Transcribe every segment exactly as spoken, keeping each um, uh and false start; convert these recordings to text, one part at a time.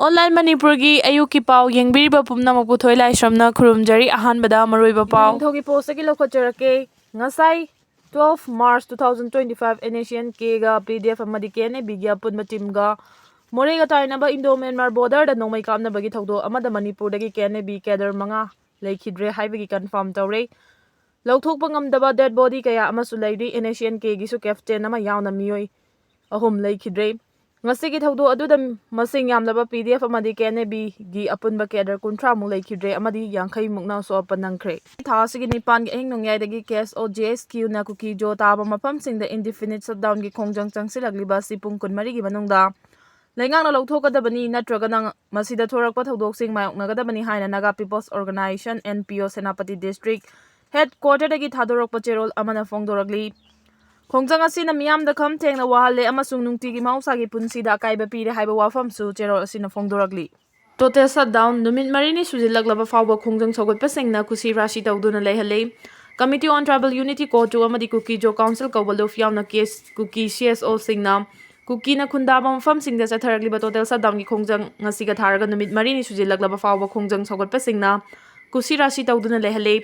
Online ꯃꯅꯤꯄꯨꯔꯒꯤ ꯑꯌꯨꯛꯀꯤ ꯄꯥꯎ ꯌꯦꯡꯕꯤꯔꯤꯕ ꯄꯨꯝꯅꯃꯛꯄꯨ ꯊꯣꯏ ꯂꯥꯏꯁ꯭ꯔꯝꯅ ꯈꯨꯔꯨꯝꯖꯔꯤ꯫ ꯑꯍꯥꯟꯕꯗ ꯃꯔꯨꯑꯣꯏꯕ ꯄꯥꯎ꯫ ꯅꯤꯡꯊꯧꯒꯤ ꯄꯣꯁꯇꯒꯤ ꯂꯧꯈꯠꯆꯔꯛꯀꯦ꯫ ꯉꯁꯥꯏ twelve March two thousand twenty five NSCN-Kꯒ PDF ꯑꯃꯗꯤ KNA-Bꯒꯤ ꯑꯄꯨꯟꯕ ꯇꯤꯝꯒ ꯃꯣꯔꯦꯒ ꯇꯥꯏꯅꯕ Indo-Myanmar borderꯗ ꯅꯣꯡꯃꯩ ꯀꯥꯞꯅꯕꯒꯤ ꯊꯧꯗꯣꯛ ꯑꯃꯗ ꯃꯅꯤꯄꯨꯔꯗꯒꯤ KNA-B cadre ꯃꯉꯥ ꯂꯩꯈꯤꯗ꯭ꯔꯦ ꯍꯥꯏꯕꯒꯤ confirm ꯇꯧꯔꯦ꯫ ꯂꯧꯊꯣꯛꯄ ꯉꯝꯗꯕ dead body ꯀꯌꯥ ꯑꯃꯁꯨ ꯂꯩꯔꯤ꯫ NSCN-Kꯒꯤꯁꯨ captain ꯑꯃ ꯌꯥꯎꯅ ꯃꯤꯑꯣꯏ ꯑꯍꯨꯝ ꯂꯩꯈꯤꯗ꯭ꯔꯦ꯫ ꯉꯁꯤꯒꯤ ꯊꯧꯗꯣꯛ ꯑꯗꯨꯗ ꯃꯁꯤꯡ ꯌꯥꯝꯂꯕ PDF ꯑꯃꯗꯤ KNA-Bꯒꯤ ꯑꯄꯨꯟꯕ cadre ꯀꯨꯟꯊ꯭ꯔꯥ ꯃꯨꯛ ꯂꯩꯈꯤꯗ꯭ꯔꯦ ꯑꯃꯗꯤ ꯌꯥꯡꯈꯩ ꯃꯨꯛꯅ ꯑꯁꯣꯛ ꯑꯄꯟ ꯅꯪꯈ꯭ꯔꯦ꯫ ꯊꯥ ꯑꯁꯤꯒꯤ ꯅꯤꯄꯥꯟꯒꯤ ꯑꯍꯤꯡ ꯅꯣꯡꯌꯥꯏꯗꯒꯤ KSO JSQꯅ ꯀꯨꯀꯤ-ꯖꯣ ꯇꯥꯕ ꯃꯐꯝꯁꯤꯡꯗ indefinite shutdownꯒꯤ ꯈꯣꯡꯖꯪ ꯆꯪꯁꯤꯜꯂꯛꯂꯤꯕ ꯑꯁꯤ ꯄꯨꯡ ꯀꯨꯟꯃꯔꯤꯒꯤ ꯃꯅꯨꯡꯗ ꯂꯩꯉꯥꯛꯅ ꯂꯧꯊꯣꯛꯀꯗꯕꯅꯤ, ꯅꯠꯇ꯭ꯔꯒꯅ ꯃꯁꯤꯗ ꯊꯣꯔꯛꯄ ꯊꯧꯗꯣꯛꯁꯤꯡ ꯃꯥꯌꯣꯛꯅꯒꯗꯕꯅꯤ ꯍꯥꯏꯅ Naga People's Organisation, NPO, Senapati district headquarterꯗꯒꯤ ꯊꯥꯗꯣꯔꯛꯄ ꯆꯦꯔꯣꯜ ꯑꯃꯅ ꯐꯣꯡꯗꯣꯔꯛꯂꯤ꯫ ꯈꯣꯡꯖꯪ ꯑꯁꯤꯅ ꯃꯤꯌꯥꯝꯗ ꯈꯝ ꯊꯦꯡꯅ ꯋꯥꯍꯜꯂꯦ ꯑꯃꯁꯨꯡ ꯅꯨꯡꯇꯤꯒꯤ ꯃꯍꯧꯁꯥꯒꯤ ꯄꯨꯟꯁꯤꯗ ꯑꯀꯥꯏꯕ ꯄꯤꯔꯦ ꯍꯥꯏꯕ ꯋꯥꯐꯝꯁꯨ ꯆꯦꯔꯣꯜ ꯑꯁꯤꯅ ꯐꯣꯡꯗꯣꯔꯛꯂꯤ꯫ Total shutdown ꯅꯨꯃꯤꯠ ꯃꯔꯤꯅꯤ ꯁꯨꯖꯤꯜꯂꯛꯂꯕ ꯐꯥꯎꯕ ꯈꯣꯡꯖꯪ ꯁꯧꯒꯠꯄꯁꯤꯡꯅ ꯀꯨꯁꯤ ꯔꯥꯁꯤ ꯇꯧꯗꯨꯅ ꯂꯩꯍꯜꯂꯤ꯫ Committee on Tribal Unity, CoTU ꯑꯃꯗꯤ ꯀꯨꯀꯤ-ꯖꯣ Council ꯀꯧꯕ ꯂꯨꯞ ꯌꯥꯎꯅ ꯀꯦꯁ-, ꯀꯨꯀꯤ CSOꯁꯤꯡꯅ ꯀꯨꯀꯤꯅ ꯈꯨꯟꯗꯥꯕ ꯃꯐꯝꯁꯤꯡꯗ ꯆꯠꯊꯔꯛꯂꯤꯕ total shutdownꯒꯤ ꯈꯣꯡꯖꯪ ꯉꯁꯤꯒ ꯊꯥꯔꯒ ꯅꯨꯃꯤꯠ ꯃꯔꯤꯅꯤ ꯁꯨꯖꯤꯜꯂꯛꯂꯕ ꯐꯥꯎꯕ ꯈꯣꯡꯖꯪ ꯁꯧꯒꯠꯄꯁꯤꯡꯅ ꯀꯨꯁꯤ ꯔꯥꯁꯤ ꯇꯧꯗꯨꯅ ꯂꯩꯍꯜꯂꯤ꯫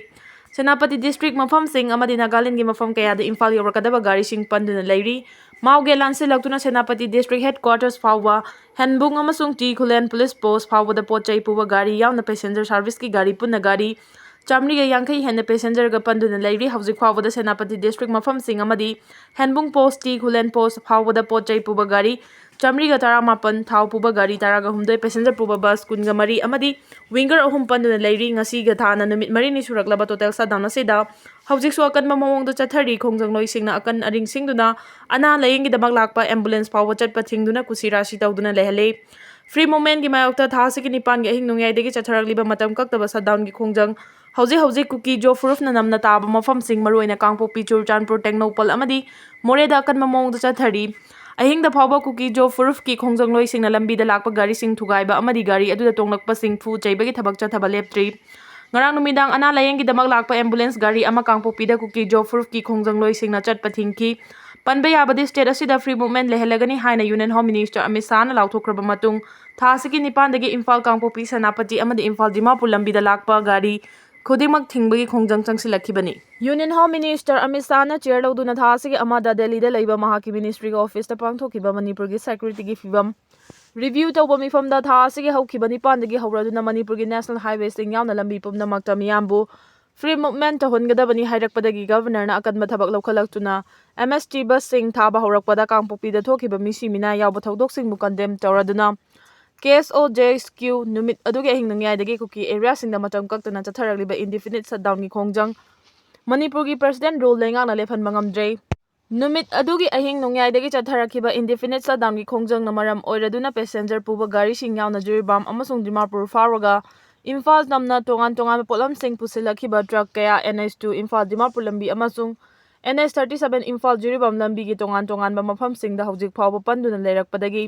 ꯁꯦꯅꯥꯄꯇꯤ district ꯃꯐꯝꯁꯤꯡ ꯑꯃꯗꯤ ꯅꯥꯒꯥꯂꯦꯟꯗꯒꯤ ꯃꯐꯝ ꯀꯌꯥꯗ ꯏꯝꯐꯥꯜ ꯌꯧꯔꯛꯀꯗꯕ ꯒꯥꯔꯤꯁꯤꯡ ꯄꯟꯗꯨꯅ ꯂꯩꯔꯤ꯫ ꯃꯥꯎꯒꯦ ꯂꯥꯟꯁꯤꯜꯂꯛꯇꯨꯅ ꯁꯦꯅꯥꯄꯇꯤ district headquarters ꯐꯥꯎꯕ ꯍꯦꯟꯕꯨꯡ ꯑꯃꯁꯨꯡ ꯇꯤ ꯈꯨꯂꯦꯟ police post ꯐꯥꯎꯕꯗ ꯄꯣꯠ ꯆꯩ ꯄꯨꯕ ꯒꯥꯔꯤ ꯌꯥꯎꯅ passenger serviceꯀꯤ ꯒꯥꯔꯤ ꯄꯨꯟꯅ ꯒꯥꯔꯤ ꯆꯥꯃꯔꯤꯒ ꯌꯥꯡꯈꯩ ꯍꯦꯟꯅ passengerꯒ ꯄꯟꯗꯨꯅ ꯂꯩꯔꯤ꯫ ꯍꯧꯖꯤꯛ ꯐꯥꯎꯕꯗ ꯁꯦꯅꯥꯄꯇꯤ district ꯃꯐꯝꯁꯤꯡ ꯑꯃꯗꯤ ꯍꯦꯟꯕꯨꯡ post, ꯇꯤ ꯈꯨꯂꯦꯟ post ꯐꯥꯎꯕꯗ ꯄꯣꯠ ꯆꯩ ꯄꯨꯕ ꯒꯥꯔꯤ ꯆꯥꯃꯔꯤꯒ ꯇꯔꯥꯃꯥꯄꯟ, ꯊꯥꯎ ꯄꯨꯕ ꯒꯥꯔꯤ ꯇꯔꯥꯒ ꯍꯨꯝꯗꯣꯏ, passenger ꯄꯨꯕ bus ꯀꯨꯟꯒ ꯃꯔꯤ ꯑꯃꯗꯤ winger ꯑꯍꯨꯝ ꯄꯟꯗꯨꯅ ꯂꯩꯔꯤ꯫ ꯉꯁꯤꯒ ꯊꯥꯅ ꯅꯨꯃꯤꯠ ꯃꯔꯤꯅꯤ ꯁꯨꯔꯛꯂꯕ total shutdown ꯑꯁꯤꯗ ꯍꯧꯖꯤꯛꯁꯨ ꯑꯀꯟꯕ ꯃꯑꯣꯡꯗ ꯆꯠꯊꯔꯤ꯫ ꯈꯣꯡꯖꯪꯂꯣꯏꯁꯤꯡꯅ ꯑꯀꯟ ꯑꯔꯤꯡꯁꯤꯡꯗꯨꯅ ꯑꯅꯥ ꯂꯥꯌꯦꯡꯒꯤꯗꯃꯛ ꯂꯥꯛꯄ ambulance ꯐꯥꯎꯕ ꯆꯠꯄ ꯊꯤꯡꯗꯨꯅ ꯀꯨꯁꯤ ꯔꯥꯁꯤ ꯇꯧꯗꯨꯅ ꯂꯩꯍꯜꯂꯤ꯫ Free Movementꯀꯤ ꯃꯥꯌꯣꯛꯇ ꯊꯥ ꯑꯁꯤꯒꯤ ꯅꯤꯄꯥꯟꯒꯤ ꯑꯍꯤꯡ ꯅꯣꯡꯌꯥꯏꯗꯒꯤ ꯆꯠꯊꯔꯛꯂꯤꯕ ꯃꯇꯝ ꯀꯛꯇꯕ shutdownꯒꯤ ꯈꯣꯡꯖꯪ ꯍꯧꯖꯤꯛ ꯍꯧꯖꯤꯛ ꯀꯨꯀꯤ-ꯖꯣ ꯐꯨꯔꯨꯞꯅ ꯅꯝꯅ ꯇꯥꯕ ꯃꯐꯝꯁꯤꯡ, ꯃꯔꯨꯑꯣꯏꯅ ꯀꯥꯡꯄꯣꯛꯄꯤ, ꯆꯨꯔꯆꯥꯟꯄꯨꯔ, ꯇꯦꯡꯅꯧꯄꯜ ꯑꯃꯗꯤ ꯃꯣꯔꯦꯗ ꯑꯀꯟꯕ ꯃꯑꯣꯡꯗ ꯆꯠꯊꯔꯤ꯫ ꯑꯍꯤꯡꯗ ꯐꯥꯎꯕ ꯀꯨꯀꯤ-ꯖꯣ ꯐꯨꯔꯨꯞꯀꯤ ꯈꯣꯡꯖꯪꯂꯣꯏꯁꯤꯡꯅ ꯂꯝꯕꯤꯗ ꯂꯥꯛꯄ ꯒꯥꯔꯤꯁꯤꯡ ꯊꯨꯒꯥꯏꯕ ꯑꯃꯗꯤ ꯒꯥꯔꯤ ꯑꯗꯨꯗ ꯇꯣꯡꯂꯛꯄꯁꯤꯡ ꯐꯨ ꯆꯩꯕꯒꯤ ꯊꯕꯛ ꯆꯠꯊꯕ ꯂꯦꯞꯇ꯭ꯔꯤ꯫ ꯉꯔꯥꯡ ꯅꯨꯃꯤꯗꯥꯡ ꯑꯅꯥ ꯂꯥꯌꯦꯡꯒꯤꯗꯃꯛ ꯂꯥꯛꯄ ambulance ꯒꯥꯔꯤ ꯑꯃ ꯀꯥꯡꯄꯣꯛꯄꯤꯗ ꯀꯨꯀꯤ-ꯖꯣ ꯐꯨꯔꯨꯞꯀꯤ ꯈꯣꯡꯖꯪꯂꯣꯏꯁꯤꯡꯅ ꯆꯠꯄ ꯊꯤꯡꯈꯤ꯫ ꯄꯟꯕ ꯌꯥꯕꯗꯤ, ꯁ꯭ꯇꯦꯠ ꯑꯁꯤꯗ ꯐ꯭ꯔꯤ ꯃꯨꯚꯃꯦꯟꯠ ꯂꯩꯍꯜꯂꯒꯅꯤ ꯍꯥꯏꯅ ꯌꯨꯅꯤꯌꯟ ꯍꯣꯝ ꯃꯤꯅꯤꯁꯇꯔ ꯑꯃꯤꯠ ꯁꯥꯍꯅ ꯂꯥꯎꯊꯣꯛꯈ꯭ꯔꯕ ꯃꯇꯨꯡ, ꯊꯥ ꯑꯁꯤꯒꯤ ꯅꯤꯄꯥꯟꯗꯒꯤ ꯏꯝꯐꯥꯜ, ꯀꯥꯡꯄꯣꯛꯄꯤ, ꯁꯦꯅꯥꯄꯇꯤ ꯑꯃꯗꯤ ꯏꯝꯐꯥꯜ ꯗꯤꯃꯥꯄꯨꯔ ꯂꯝꯕꯤꯗ ꯂꯥꯛꯄ ꯒꯥꯔꯤ ꯈꯨꯗꯤꯡꯃꯛ ꯊꯤꯡꯕꯒꯤ ꯈꯣꯡꯖꯪ ꯆꯪꯁꯤꯜꯂꯛꯈꯤꯕꯅꯤ꯫ ꯌꯨꯅꯤꯌꯟ ꯍꯣꯝ ꯃꯤꯅꯤꯁꯇꯔ ꯑꯃꯤꯠ ꯁꯥꯍꯅ ꯆꯤꯌꯔ ꯂꯧꯗꯨꯅ ꯊꯥ ꯑꯁꯤꯒꯤ ꯑꯃꯗ ꯗꯦꯜꯂꯤꯗ ꯂꯩꯕ ꯃꯍꯥꯛꯀꯤ ꯃꯤꯅꯤꯁꯇ꯭ꯔꯤꯒꯤ ꯑꯣꯐꯤꯁꯇ ꯄꯥꯡꯊꯣꯛꯈꯤꯕ ꯃꯅꯤꯄꯨꯔꯒꯤ ꯁꯦꯀ꯭ꯌꯨꯔꯤꯇꯤꯒꯤ ꯐꯤꯕꯝ ꯔꯤꯚ꯭ꯌꯨ ꯇꯧꯕ ꯃꯤꯐꯝꯗ ꯊꯥ ꯑꯁꯤꯒꯤ ꯍꯧꯈꯤꯕ ꯅꯤꯄꯥꯟꯗꯒꯤ ꯍꯧꯔꯗꯨꯅ ꯃꯅꯤꯄꯨꯔꯒꯤ ꯅꯦꯁꯅꯦꯜ ꯍꯥꯏꯋꯦꯁꯤꯡ ꯌꯥꯎꯅ ꯂꯝꯕꯤ ꯄꯨꯝꯅꯃꯛꯇ ꯃꯤꯌꯥꯝꯕꯨ ꯐ꯭ꯔꯤ ꯃꯨꯚꯃꯦꯟꯠ ꯇꯧꯍꯟꯒꯗꯕꯅꯤ ꯍꯥꯏꯔꯛꯄꯗꯒꯤ ꯒꯚꯔꯅꯔꯅ ꯑꯀꯟꯕ ꯊꯕꯛ ꯂꯧꯈꯠꯂꯛꯇꯨꯅ ꯑꯦꯝ ꯑꯦꯁ ꯇꯤ ꯕꯁꯁꯤꯡ ꯊꯥꯕ ꯍꯧꯔꯛꯄꯗ ꯀꯥꯡꯄꯣꯛꯄꯤꯗ ꯊꯣꯛꯈꯤꯕ ꯃꯤꯁꯤ ꯃꯤꯅꯥ ꯌꯥꯎꯕ ꯊꯧꯗꯣꯛꯁꯤꯡꯕꯨ ꯀꯟꯗꯦꯝ ꯇꯧꯔꯗꯨꯅ ꯀꯦ ꯑꯦꯁ ꯑꯣ ꯖꯦ ꯑꯦꯁ ꯀ꯭ꯌꯨ ꯅꯨꯃꯤꯠ ꯑꯗꯨꯒꯤ ꯑꯍꯤꯡ ꯅꯣꯡꯌꯥꯏꯗꯒꯤ ꯀꯨꯀꯤ ꯑꯦꯔꯤꯌꯥꯁꯤꯡꯗ ꯃꯇꯝ ꯀꯛꯇꯅ ꯆꯠꯊꯔꯛꯂꯤꯕ ꯏꯟꯗꯤꯐꯤꯅꯤꯠ ꯁꯠꯗꯥꯎꯟꯒꯤ ꯈꯣꯡꯖꯪ ꯃꯅꯤꯄꯨꯔꯒꯤ ꯄ꯭ꯔꯁꯤꯗꯦꯟꯠ ꯔꯨꯜ ꯂꯩꯉꯥꯛꯅ ꯂꯦꯞꯍꯟꯕ ꯉꯝꯗ꯭ꯔꯦ꯫ ꯅꯨꯃꯤꯠ ꯑꯗꯨꯒꯤ ꯑꯍꯤꯡ ꯅꯣꯡꯌꯥꯏꯗꯒꯤ ꯆꯠꯊꯔꯛꯈꯤꯕ ꯏꯟꯗꯤꯐꯤꯅꯤꯠ ꯁꯠꯗꯥꯎꯟꯒꯤ ꯈꯣꯡꯖꯪꯅ ꯃꯔꯝ ꯑꯣꯏꯔꯗꯨꯅ ꯄꯦꯁꯦꯟꯖꯔ ꯄꯨꯕ ꯒꯥꯔꯤꯁꯤꯡ ꯌꯥꯎꯅ ꯖꯤꯔꯤꯕꯥꯝ ꯑꯃꯁꯨꯡ ꯗꯤꯃꯥꯄꯨꯔ ꯐꯥꯎꯔꯒ ꯏꯝꯐꯥꯜ ꯇꯝꯅ ꯇꯣꯉꯥꯟ ꯇꯣꯉꯥꯟꯕ ꯄꯣꯠꯂꯝꯁꯤꯡ ꯄꯨꯁꯤꯜꯂꯛꯈꯤꯕ ꯇ꯭ꯔꯛ ꯀꯌꯥ N H two Imphal Dimapur ꯂꯝꯕꯤ ꯑꯃꯁꯨꯡ N H thirty seven Imphal Jiribam ꯂꯝꯕꯤꯒꯤ ꯇꯣꯉꯥꯟ ꯇꯣꯉꯥꯟꯕ ꯃꯐꯝꯁꯤꯡꯗ ꯍꯧꯖꯤꯛ ꯐꯥꯎꯕ ꯄꯟꯗꯨꯅ ꯂꯩꯔꯛꯄꯗꯒꯤ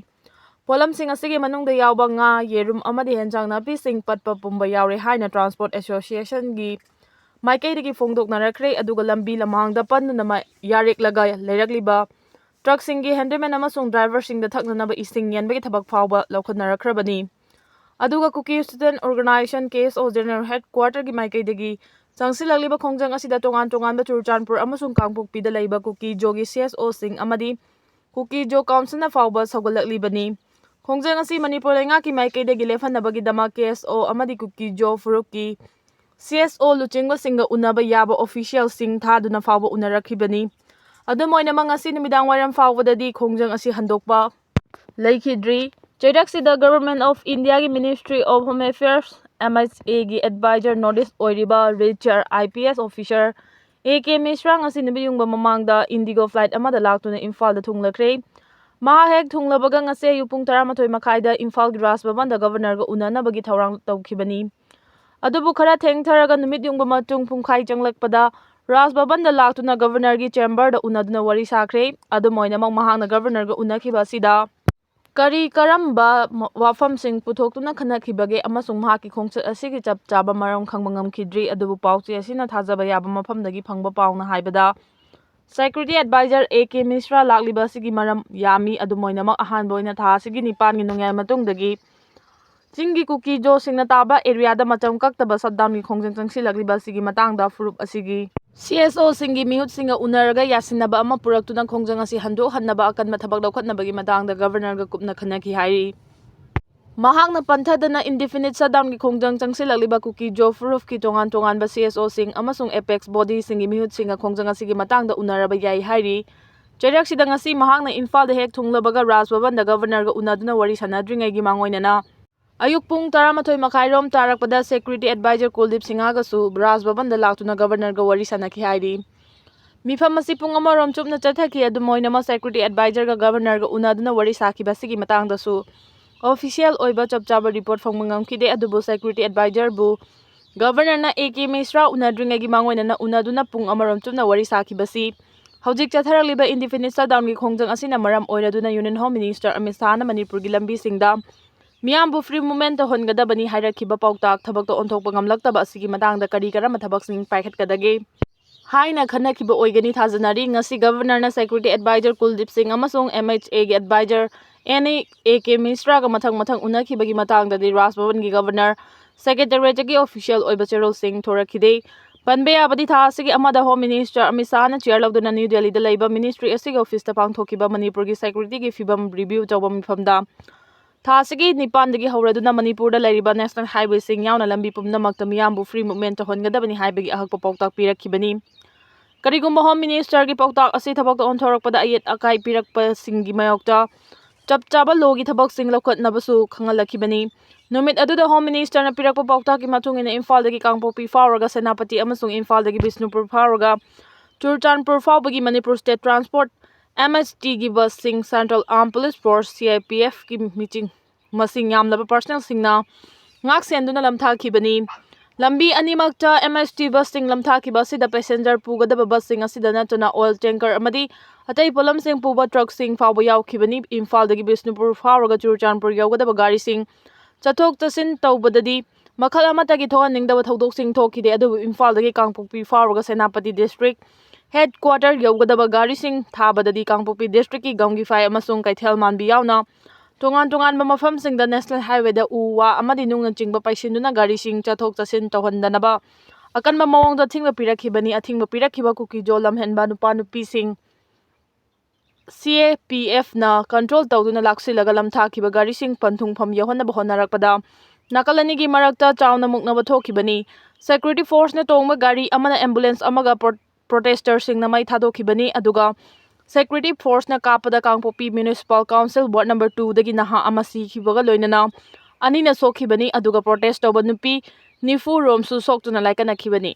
ꯄꯣꯠꯂꯝꯁꯤꯡ ꯑꯁꯤꯒꯤ ꯃꯅꯨꯡꯗ ꯌꯥꯎꯕ ꯉꯥ, ꯌꯦꯔꯨꯝ ꯑꯃꯗꯤ ꯍꯦꯟꯖꯥꯡ ꯅꯥꯄꯤꯁꯤꯡ ꯄꯠꯄ ꯄꯨꯝꯕ ꯌꯥꯎꯔꯦ ꯍꯥꯏꯅ ꯇ꯭ꯔꯥꯟꯁꯄꯣꯔꯠ ꯑꯦꯁꯣꯁꯤꯌꯦꯁꯟꯒꯤ ꯃꯥꯏꯀꯩꯗꯒꯤ ꯐꯣꯡꯗꯣꯛꯅꯔꯛꯈ꯭ꯔꯦ꯫ ꯑꯗꯨꯒ ꯂꯝꯕꯤ ꯂꯝꯍꯥꯡꯗ ꯄꯟꯗꯨꯅ ꯃ-, ꯌꯥꯔꯦꯛꯂꯒ ꯂꯩꯔꯛꯂꯤꯕ ꯇ꯭ꯔꯛꯁꯤꯡꯒꯤ ꯍꯦꯟꯗꯤꯃꯦꯟ ꯑꯃꯁꯨꯡ ꯗ꯭ꯔꯥꯏꯚꯔꯁꯤꯡꯗ ꯊꯛꯅꯅꯕ ꯏꯁꯤꯡ ꯌꯦꯟꯕꯒꯤ ꯊꯕꯛ ꯐꯥꯎꯕ ꯂꯧꯈꯠꯅꯔꯛꯈ꯭ꯔꯕꯅꯤ꯫ ꯑꯗꯨꯒ ꯀꯨꯀꯤ ꯁ꯭ꯇꯨꯗꯦꯟꯠ ꯑꯣꯔꯒꯅꯥꯏꯖꯦꯁꯟ, ꯀꯦ ꯑꯦꯁ ꯑꯣ, ꯖꯦꯅꯔꯦꯜ ꯍꯦꯗꯀ꯭ꯋꯥꯇꯔꯒꯤ ꯃꯥꯏꯀꯩꯗꯒꯤ ꯆꯪꯁꯤꯜꯂꯛꯂꯤꯕ ꯈꯣꯡꯖꯪ ꯑꯁꯤꯗ ꯇꯣꯉꯥꯟ ꯇꯣꯉꯥꯟꯕ ꯆꯨꯔꯆꯥꯟꯄꯨꯔ ꯑꯃꯁꯨꯡ ꯀꯥꯡꯄꯣꯛꯄꯤꯗ ꯂꯩꯕ ꯀꯨꯀꯤ ꯖꯣꯒꯤ ꯁꯤ ꯑꯦꯁ ꯑꯣꯁꯤꯡ ꯑꯃꯗꯤ ꯀꯨꯀꯤ ꯖꯣ ꯀꯥꯎꯟꯁꯤꯜꯅ ꯐꯥꯎꯕ ꯁꯧꯒꯠꯂꯛꯂꯤꯕꯅꯤ꯫ ꯈꯣꯡꯖꯪ ꯑꯁꯤ ꯃꯅꯤꯄꯨꯔ ꯂꯩꯉꯥꯛꯀꯤ ꯃꯥꯏꯀꯩꯗꯒꯤ ꯂꯦꯞꯍꯟꯅꯕꯒꯤꯗꯃꯛ ꯀꯦ ꯑꯦꯁ ꯑꯣ ꯑꯃꯗꯤ ꯀꯨꯀꯤ ꯖꯣ ꯐꯨꯔꯨꯞꯀꯤ ꯁꯤ ꯑꯦꯁ ꯑꯣ ꯂꯨꯆꯤꯡꯕꯁꯤꯡꯒ ꯎꯅꯕ ꯌꯥꯕ ꯑꯣꯐꯤꯁꯤꯌꯦꯜꯁꯤꯡ ꯊꯥꯗꯨꯅ ꯐꯥꯎꯕ ꯎꯅꯔꯛꯈꯤꯕꯅꯤ꯫ ꯑꯗꯨꯝ ꯑꯣꯏꯅꯃꯛ, ꯉꯁꯤ ꯅꯨꯃꯤꯗꯥꯡ ꯋꯥꯏꯔꯝ ꯐꯥꯎꯕꯗꯗꯤ ꯈꯣꯡꯖꯪ ꯑꯁꯤ ꯍꯟꯗꯣꯛꯄ ꯂꯩꯈꯤꯗ꯭ꯔꯤ꯫ ꯆꯩꯔꯛꯁꯤꯗ Government of India ꯒꯤ Ministry of Home Affairs, M H ꯑꯦꯒꯤ ꯑꯦꯗꯚꯥꯏꯖꯔ ꯅꯣꯔꯠ ꯏꯁ ꯑꯣꯏꯔꯤꯕ retire I P S officer A K ꯃꯤꯁ꯭ꯔꯥ ꯉꯁꯤ ꯅꯨꯃꯤꯠ ꯌꯨꯡꯕ ꯃꯃꯥꯡꯗ ꯏꯟꯗꯤꯒꯣ ꯐ꯭ꯂꯥꯏꯠ ꯑꯃꯗ ꯂꯥꯛꯇꯨꯅ ꯏꯝꯐꯥꯜꯗ ꯊꯨꯡꯂꯈ꯭ꯔꯦ꯫ ꯃꯍꯥꯛ ꯍꯦꯛ ꯊꯨꯡꯂꯕꯒ ꯉꯁꯤ ꯑꯌꯨꯛ ꯄꯨꯡ ꯇꯔꯥꯃꯥꯊꯣꯏ ꯃꯈꯥꯏꯗ ꯏꯝꯐꯥꯜꯒꯤ ꯔꯥꯖ ꯚꯕꯟꯗ ꯒꯕꯔꯅꯔꯒ ꯎꯅꯅꯕꯒꯤ ꯊꯧꯔꯥꯡ ꯇꯧꯈꯤꯕꯅꯤ꯫ ꯑꯗꯨꯕꯨ ꯈꯔ ꯊꯦꯡꯊꯔꯒ ꯅꯨꯃꯤꯠ ꯌꯨꯡꯕ ꯃꯇꯨꯡ ꯄꯨꯡꯈꯥꯏ ꯆꯪꯂꯛꯄꯗ ꯔꯥꯖ ꯚꯕꯟꯗ ꯂꯥꯛꯇꯨꯅ ꯒꯕꯔꯅꯔꯒꯤ ꯆꯦꯝꯕꯔꯗ ꯎꯅꯗꯨꯅ ꯋꯥꯔꯤ ꯁꯥꯈ꯭ꯔꯦ꯫ ꯑꯗꯨꯝ ꯑꯣꯏꯅꯃꯛ, ꯃꯍꯥꯛꯅ ꯒꯕꯔꯅꯔꯒ ꯎꯅꯈꯤꯕ ꯑꯁꯤꯗ ꯀꯔꯤ ꯀꯔꯝꯕ ꯃ-, ꯋꯥꯐꯝꯁꯤꯡ ꯄꯨꯊꯣꯛꯇꯨꯅ ꯈꯟꯅꯈꯤꯕꯒꯦ ꯑꯃꯁꯨꯡ ꯃꯍꯥꯛꯀꯤ ꯈꯣꯡꯆꯠ ꯑꯁꯤꯒꯤ ꯆꯞ ꯆꯥꯕ ꯃꯔꯝ ꯈꯪꯕ ꯉꯝꯈꯤꯗ꯭ꯔꯤ꯫ ꯑꯗꯨꯕꯨ ꯄꯥꯎꯆꯦ ꯑꯁꯤꯅ ꯊꯥꯖꯕ ꯌꯥꯕ ꯃꯐꯝꯗꯒꯤ ꯐꯪꯕ ꯄꯥꯎꯅ ꯍꯥꯏꯕꯗ, Security Advisor A K Mishra ꯂꯥꯛꯂꯤꯕ ꯑꯁꯤꯒꯤ ꯃꯔꯝ ꯌꯥꯝꯃꯤ꯫ ꯑꯗꯨꯝ ꯑꯣꯏꯅꯃꯛ, ꯑꯍꯥꯟꯕ ꯑꯣꯏꯅ ꯊꯥ ꯑꯁꯤꯒꯤ ꯅꯤꯄꯥꯟꯒꯤ ꯅꯨꯡꯌꯥꯏ ꯃꯇꯨꯡꯗꯒꯤ ꯆꯤꯡꯒꯤ ꯀꯨꯀꯤ ꯖꯣꯁꯤꯡꯅ ꯇꯥꯕ ꯑꯦꯔꯤꯌꯥꯗ ꯃꯇꯝ ꯀꯛꯇꯕ ꯁꯠꯗꯥꯎꯟꯒꯤ ꯈꯣꯡꯖꯪ ꯆꯪꯁꯤꯜꯂꯛꯂꯤꯕ ꯑꯁꯤꯒꯤ ꯃꯇꯥꯡꯗ ꯐꯨꯔꯨꯞ ꯑꯁꯤꯒꯤ ꯁꯤ ꯑꯦꯁ ꯑꯣꯁꯤꯡꯒꯤ ꯃꯤꯍꯨꯠꯁꯤꯡꯒ ꯎꯅꯔꯒ ꯌꯥꯁꯤꯟꯅꯕ ꯑꯃ ꯄꯨꯔꯛꯇꯨꯅ ꯈꯣꯡꯖꯪ ꯑꯁꯤ ꯍꯟꯗꯣꯛꯍꯟꯅꯕ ꯑꯀꯟꯕ ꯊꯕꯛ ꯂꯧꯈꯠꯅꯕꯒꯤ ꯃꯇꯥꯡꯗ ꯒꯕꯔꯅꯔꯒ ꯀꯨꯞꯅ ꯈꯟꯅꯈꯤ ꯍꯥꯏꯔꯤ꯫ ꯃꯍꯥꯛꯅ ꯄꯟꯊꯗꯅ indefinite shutdownꯒꯤ ꯈꯣꯡꯖꯪ ꯆꯪꯁꯤꯜꯂꯛꯂꯤꯕ ꯀꯨꯀꯤ ꯖꯣ ꯐꯨꯔꯨꯞꯀꯤ ꯇꯣꯉꯥꯟ ꯇꯣꯉꯥꯟꯕ ꯁꯤ ꯑꯦꯁ ꯑꯣꯁꯤꯡ ꯑꯃꯁꯨꯡ ꯑꯦꯄꯦꯛꯁ ꯕꯣꯗꯤꯁꯤꯡꯒꯤ ꯃꯤꯍꯨꯠꯁꯤꯡꯒ ꯈꯣꯡꯖꯪ ꯑꯁꯤꯒꯤ ꯃꯇꯥꯡꯗ ꯎꯅꯔꯕ ꯌꯥꯏ ꯍꯥꯏꯔꯤ꯫ ꯆꯩꯔꯛꯁꯤꯗ ꯉꯁꯤ ꯃꯍꯥꯛꯅ ꯏꯝꯐꯥꯜꯗ ꯍꯦꯛ ꯊꯨꯡꯂꯕꯒ ꯔꯥꯖ ꯚꯕꯟꯗ ꯒꯕꯔꯅꯔꯒ ꯎꯅꯗꯨꯅ ꯋꯥꯔꯤ ꯁꯥꯟꯅꯗ꯭ꯔꯤꯉꯩꯒꯤ ꯃꯥꯡꯑꯣꯏꯅꯅ ꯑꯌꯨꯛ ꯄꯨꯡ ꯇꯔꯥꯃꯥꯊꯣꯏ ꯃꯈꯥꯏꯔꯣꯝ ꯇꯥꯔꯛꯄꯗ security advisor ꯀꯨꯜꯗꯤꯞ ꯁꯤꯡꯍꯒꯁꯨ ꯔꯥꯖ ꯚꯕꯟꯗ ꯂꯥꯛꯇꯨꯅ ꯒꯕꯔꯅꯔꯒ ꯋꯥꯔꯤ ꯁꯥꯟꯅꯈꯤ ꯍꯥꯏꯔꯤ꯫ ꯃꯤꯐꯝ ꯑꯁꯤ ꯄꯨꯡ ꯑꯃꯔꯣꯝ ꯆꯨꯞꯅ ꯆꯠꯊꯈꯤ꯫ ꯑꯗꯨꯝ ꯑꯣꯏꯅꯃꯛ, security advisorꯒ ꯒꯕꯔꯅꯔꯒ ꯎꯅꯗꯨꯅ ꯋꯥꯔꯤ ꯁꯥꯈꯤꯕ ꯑꯁꯤꯒꯤ ꯃꯇꯥꯡꯗꯁꯨ official ꯑꯣꯏꯕ ꯆꯞ ꯆꯥꯕ report ꯐꯪꯕ ꯉꯝꯈꯤꯗꯦ꯫ ꯑꯗꯨꯕꯨ security advisorꯕꯨ ꯒꯕꯔꯅꯔꯅ ꯑꯦ ꯀꯦ ꯃꯤꯁ꯭ꯔꯥ ꯎꯅꯗ꯭ꯔꯤꯉꯩꯒꯤ ꯃꯥꯡꯑꯣꯏꯅꯅ ꯎꯅꯗꯨꯅ ꯄꯨꯡ ꯑꯃꯔꯣꯝ ꯆꯨꯞꯅ ꯋꯥꯔꯤ ꯁꯥꯈꯤꯕꯁꯤ ꯍꯧꯖꯤꯛ ꯆꯠꯊꯔꯛꯂꯤꯕ indefinite shutdownꯒꯤ ꯈꯣꯡꯖꯪ ꯑꯁꯤꯅ ꯃꯔꯝ ꯑꯣꯏꯔꯗꯨꯅ Union Home Minister ꯑꯃꯤꯠ ꯁꯥꯍꯅ ꯃꯅꯤꯄꯨꯔꯒꯤ ꯂꯝꯕꯤꯁꯤꯡꯗ ꯃꯤꯌꯥꯝꯕꯨ free movement ꯇꯧꯍꯟꯒꯗꯕꯅꯤ ꯍꯥꯏꯔꯛꯈꯤꯕ ꯄꯥꯎꯇꯥꯛ ꯊꯕꯛꯇ ꯑꯣꯟꯊꯣꯛꯄ ꯉꯝꯂꯛꯇꯕ ꯑꯁꯤꯒꯤ ꯃꯇꯥꯡꯗ ꯀꯔꯤ ꯀꯔꯝꯕ ꯊꯕꯛꯁꯤꯡ ꯄꯥꯏꯈꯠꯀꯗꯒꯦ ꯍꯥꯏꯅ ꯈꯟꯅꯈꯤꯕ ꯑꯣꯏꯒꯅꯤ ꯊꯥꯖꯅꯔꯤ꯫ ꯉꯁꯤ ꯒꯕꯔꯅꯔꯅ security advisor ꯀꯨꯜꯗꯤꯞ ꯁꯤꯡ ꯑꯃꯁꯨꯡ MHAꯒꯤ advisor ꯑꯦꯟ ꯑꯦ ꯀꯦ ꯃꯤꯁ꯭ꯔꯥꯒ ꯃꯊꯪ ꯃꯊꯪ ꯎꯅꯈꯤꯕꯒꯤ ꯃꯇꯥꯡꯗꯗꯤ ꯔꯥꯖ ꯚꯕꯟꯒꯤ ꯒꯕꯔꯅꯔ, secretariatꯇꯒꯤ official ꯑꯣꯏꯕ ꯆꯦꯔꯣꯜꯁꯤꯡ ꯊꯣꯔꯛꯈꯤꯗꯦ꯫ ꯄꯟꯕ ꯌꯥꯕꯗꯤ, ꯊꯥ ꯑꯁꯤꯒꯤ ꯑꯃꯗ Home Minister ꯑꯃꯤꯠ ꯁꯥꯍꯅ chair ꯂꯧꯗꯨꯅ ꯅ꯭ꯌꯨ ꯗꯦꯜꯂꯤꯗ ꯂꯩꯕ ministry ꯑꯁꯤꯒꯤ officeꯇ ꯄꯥꯡꯊꯣꯛꯈꯤꯕ ꯃꯅꯤꯄꯨꯔꯒꯤ securityꯒꯤ ꯐꯤꯕꯝ review ꯇꯧꯕ ꯃꯤꯐꯝꯗ ꯊꯥ ꯑꯁꯤꯒꯤ ꯅꯤꯄꯥꯟꯗꯒꯤ ꯍꯧꯔꯗꯨꯅ ꯃꯅꯤꯄꯨꯔꯗ ꯂꯩꯔꯤꯕ national highwayꯁꯤꯡ ꯌꯥꯎꯅ ꯂꯝꯕꯤ ꯄꯨꯝꯅꯃꯛꯇ ꯃꯤꯌꯥꯝꯕꯨ free movement ꯇꯧꯍꯟꯒꯗꯕꯅꯤ ꯍꯥꯏꯕꯒꯤ ꯑꯍꯛꯄ ꯄꯥꯎꯇꯥꯛ ꯄꯤꯔꯛꯈꯤꯕꯅꯤ꯫ ꯀꯔꯤꯒꯨꯝꯕ Home Ministerꯒꯤ ꯄꯥꯎꯇꯥꯛ ꯑꯁꯤ ꯊꯕꯛꯇ ꯑꯣꯟꯊꯣꯔꯛꯄꯗ ꯑꯌꯦꯠ ꯑꯀꯥꯏ ꯄꯤꯔꯛꯄꯁꯤꯡꯒꯤ ꯃꯥꯌꯣꯛꯇ ꯆꯞ ꯆꯥꯕ lawꯒꯤ ꯊꯕꯛꯁꯤꯡ ꯂꯧꯈꯠꯅꯕꯁꯨ ꯈꯪꯍꯜꯂꯛꯈꯤꯕꯅꯤ꯫ ꯅꯨꯃꯤꯠ ꯑꯗꯨꯗ Home Ministerꯅ ꯄꯤꯔꯛꯄ ꯄꯥꯎꯇꯥꯛꯀꯤ ꯃꯇꯨꯡ ꯏꯟꯅ ꯏꯝꯐꯥꯜꯗꯒꯤ ꯀꯥꯡꯄꯣꯛꯄꯤ ꯐꯥꯎꯔꯒ ꯁꯦꯅꯥꯄꯇꯤ ꯑꯃꯁꯨꯡ ꯏꯝꯐꯥꯜꯗꯒꯤ ꯕꯤꯁꯅꯨꯄꯨꯔ ꯐꯥꯎꯔꯒ ꯆꯨꯔꯆꯥꯟꯄꯨꯔ ꯐꯥꯎꯕꯒꯤ Manipur State Transport, MSTꯒꯤ busꯁꯤꯡ, Central Armed Police Force, CIPFꯀꯤ ꯃꯤꯆꯤꯡ ꯃꯁꯤꯡ ꯌꯥꯝꯂꯕ personnelꯁꯤꯡꯅ ꯉꯥꯛ ꯁꯦꯟꯗꯨꯅ ꯂꯝꯊꯥꯈꯤꯕꯅꯤ꯫ ꯂꯝꯕꯤ ꯑꯅꯤꯃꯛꯇ MST busꯁꯤꯡ ꯂꯝꯊꯥꯈꯤꯕ ꯑꯁꯤꯗ passenger ꯄꯨꯒꯗꯕ busꯁꯤꯡ ꯑꯁꯤꯗ ꯅꯠꯇꯅ oil tanker ꯑꯃꯗꯤ ꯑꯇꯩ ꯄꯣꯠꯂꯝꯁꯤꯡ ꯄꯨꯕ truckꯁꯤꯡ ꯐꯥꯎꯕ ꯌꯥꯎꯈꯤꯕꯅꯤ꯫ ꯏꯝꯐꯥꯜꯗꯒꯤ ꯕꯤꯁꯅꯨꯄꯨꯔ ꯐꯥꯎꯔꯒ ꯆꯨꯔꯆꯥꯟꯄꯨꯔ ꯌꯧꯒꯗꯕ ꯒꯥꯔꯤꯁꯤꯡ ꯆꯠꯊꯣꯛ ꯆꯠꯁꯤꯟ ꯇꯧꯕꯗꯗꯤ ꯃꯈꯜ ꯑꯃꯠꯇꯒꯤ ꯊꯣꯛꯍꯟꯅꯤꯡꯗꯕ ꯊꯧꯗꯣꯛꯁꯤꯡ ꯊꯣꯛꯈꯤꯗꯦ꯫ ꯑꯗꯨꯕꯨ ꯏꯝꯐꯥꯜꯗꯒꯤ ꯀꯥꯡꯄꯣꯛꯄꯤ ꯐꯥꯎꯔꯒ ꯁꯦꯅꯥꯄꯇꯤ district ꯍꯦꯗ ꯀ꯭ꯋꯥꯇꯔ ꯌꯧꯒꯗꯕ ꯒꯥꯔꯤꯁꯤꯡ ꯊꯥꯕꯗꯗꯤ ꯀꯥꯡꯄꯣꯛꯄꯤ ꯗꯤꯁꯇ꯭ꯔꯤꯛꯀꯤ ꯒꯝꯒꯤꯐꯥꯏ ꯑꯃꯁꯨꯡ ꯀꯩꯊꯦꯜ ꯃꯥꯟꯕꯤ ꯌꯥꯎꯅ ꯇꯣꯉꯥꯟ ꯇꯣꯉꯥꯟꯕ ꯃꯐꯝꯁꯤꯡꯗ ꯅꯦꯁꯅꯦꯜ ꯍꯥꯏꯋꯦꯗ ꯎ ꯋꯥ ꯑꯃꯗꯤ ꯅꯨꯡꯅꯆꯤꯡꯕ ꯄꯩꯁꯤꯟꯗꯨꯅ ꯒꯥꯔꯤꯁꯤꯡ ꯆꯠꯊꯣꯛ ꯆꯠꯁꯤꯟ ꯇꯧꯍꯟꯗꯅꯕ ꯑꯀꯟꯕ ꯃꯑꯣꯡꯗ ꯑꯊꯤꯡꯕ ꯄꯤꯔꯛꯈꯤꯕꯅꯤ꯫ ꯑꯊꯤꯡꯕ ꯄꯤꯔꯛꯈꯤꯕ ꯀꯨꯀꯤꯖꯣ ꯂꯝꯍꯦꯟꯕ ꯅꯨꯄꯥ ꯅꯨꯄꯤꯁꯤꯡ ꯁꯤ ꯑꯦ ꯄꯤ ꯑꯦꯐꯅ ꯀꯟꯇ꯭ꯔꯣꯜ ꯇꯧꯗꯨꯅ ꯂꯥꯛꯁꯤꯜꯂꯒ ꯂꯝꯊꯥꯈꯤꯕ ꯒꯥꯔꯤꯁꯤꯡ ꯄꯟꯊꯨꯡꯐꯝ ꯌꯧꯍꯟꯅꯕ ꯍꯣꯠꯅꯔꯛꯄꯗ ꯅꯥꯀꯜ ꯑꯅꯤꯒꯤ ꯃꯔꯛꯇ ꯆꯥꯎꯅ ꯃꯨꯛꯅꯕ ꯊꯣꯛꯈꯤꯕꯅꯤ꯫ ꯁꯦꯀ꯭ꯌꯨꯔꯤꯇꯤ ꯐꯣꯔꯁꯅ ꯇꯣꯡꯕ ꯒꯥꯔꯤ ꯑꯃꯅ ꯑꯦꯝꯕꯨꯂꯦꯟꯁ ꯑꯃꯒ ꯄ꯭ꯔꯣ-, ꯄ꯭ꯔꯣꯇꯦꯁꯇꯔꯁꯤꯡꯅ ꯃꯩ ꯊꯥꯗꯣꯛꯈꯤꯕꯅꯤ꯫ ꯑꯗꯨꯒ ꯁꯦꯀ꯭ꯌꯨꯔꯤꯇꯤ ꯐꯣꯔꯁꯅ ꯀꯥꯞꯄꯗ ꯀꯥꯡꯄꯣꯛꯄꯤ ꯃ꯭ꯌꯨꯅꯤꯁꯤꯄꯥꯜ ꯀꯥꯎꯟꯁꯤꯜ ꯋꯥꯔꯗ ꯅꯝꯕꯔ ꯇꯨꯗꯒꯤ ꯅꯍꯥ ꯑꯃ ꯁꯤꯈꯤꯕꯒ ꯂꯣꯏꯅꯅ ꯑꯅꯤꯅ ꯁꯣꯛꯈꯤꯕꯅꯤ꯫ ꯑꯗꯨꯒ ꯄ꯭ꯔꯣꯇꯦꯁ ꯇꯧꯕ ꯅꯨꯄꯤ ꯅꯤꯐꯨ ꯔꯣꯝꯁꯨ ꯁꯣꯛꯇꯨꯅ ꯂꯥꯏꯀꯠꯅꯈꯤꯕꯅꯤ꯫